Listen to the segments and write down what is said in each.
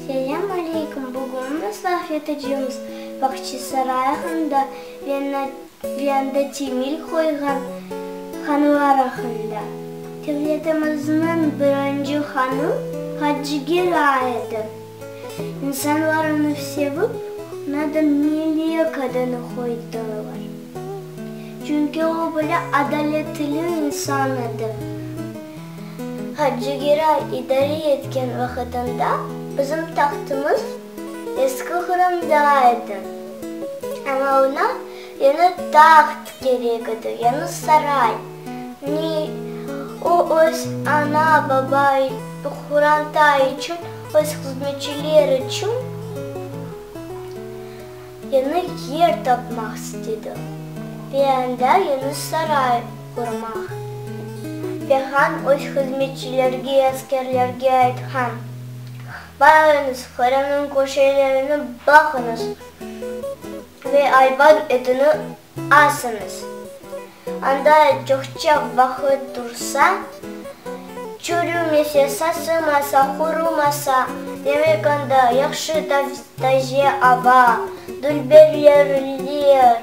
Selâm aleyküm, bugün biz laf etecemiz Bağçasaray aqqında ve anda temel qoyğan hanlar aqqında. Devletimizniñ birinci hanı Hacı Geray edi. İnsanlar onı sevip, oña da Melek adını qoydılar. Çünki o böyle adaletli insan edi. Hacı Geray idare etken vaqıtında bizim tahtımız Eski Qırımda edi. Amma oña yañı taht kerek edi, yañı saray. Ne, o öz ana-baba, qoranta içün, öz hızmetçiler içün Yañı yer tapmaq istedi ve anda yañı saray qurmaq. Ve han öz hızmetçilerge, askerlerge aytqan, Barıñız, Qırımnıñ köşelerini baqıñız ve ayvan etini asıñız. Anda çoqça vaqıt tursa, çürümese, sasımasa, qurumasa, demek anda yahşı taze ava, dülber yerler,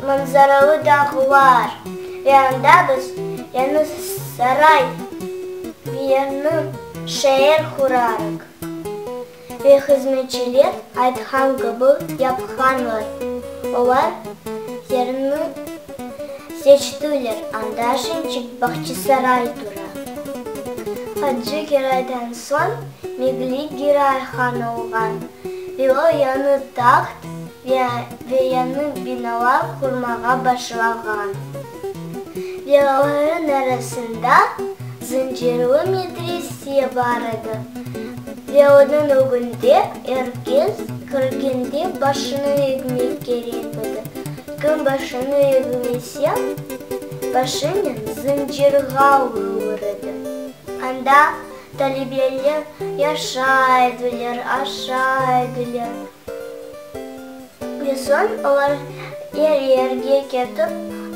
manzaralı dağlar ve anda biz yañı saray ve yañı şeer qurarıq. Ve hızmetçiler aytqan kibi yapqanlar. Olar yerni seçtiler, anda şimdi Bağçasaray tura. Hacı Geraydan soñ Migli Geray han olğan ve o yañı taht ve yañı binalar qurmağa başlağan. Ve olarnıñ arasında zıncırlı medrese bar edi. Ve onıñ ögünde er kes kirgende başını egmek kerek edi. Kim başını egmese, başınen zıncırğa urulır edi. Anda talebeler yaşay ediler, aşay ediler. Ve soñ olar er yerge ketip,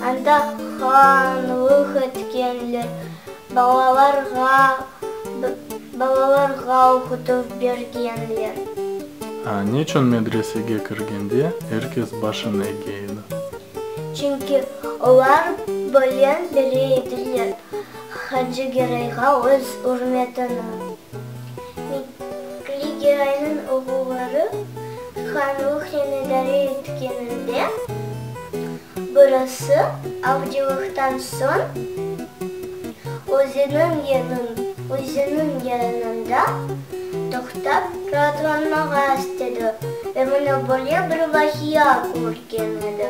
anda hanlıq etkenler, balalarğa balalarğa oqutuv bergenler. Neçün medresege kirgende er kes başını ege edi? Çünki olar bölen bere ediler Hacı Gerayğa öz ürmetini. Mingli Geraynıñ oğulları hanlıqnen idare etkeninde, birisi avcılıqtan soñ özüniñ yanında toqtap raatlanmağa istedi ve mına böyle bir vaqia körgen edi.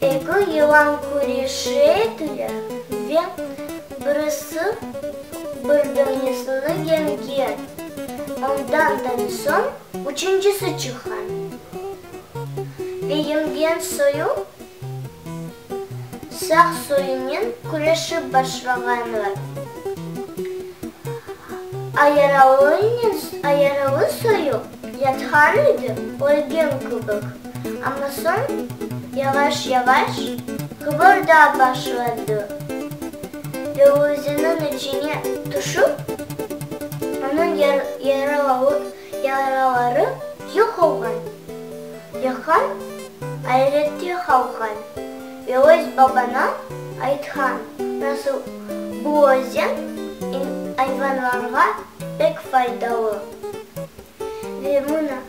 Eki yılan küreşe ediler ve birisi bir danesini yeñgen, ondan dan soñ üçüncisi çıqqan. Ve yeñgen soyu sağ soyunen küreşip başlağanlar. A yaralı soyu yatqan edi, ölgen kibik, amma soñ yavaş-yavaş qıbırdap başladı ve özeniñ içine tüşip, onıñ yaraları yoq olğan ve han ayrette qalğan ve öz babana aytqan, nasıl bu özen ayvanlarğa pek faydalı. Ve mına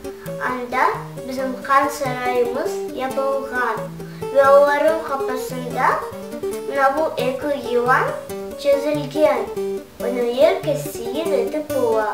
anda bizim han sarayımız yapılğan ve olarıñ qapısında mına bu eki yılan çezilgen, onı er kes seyir etip ola.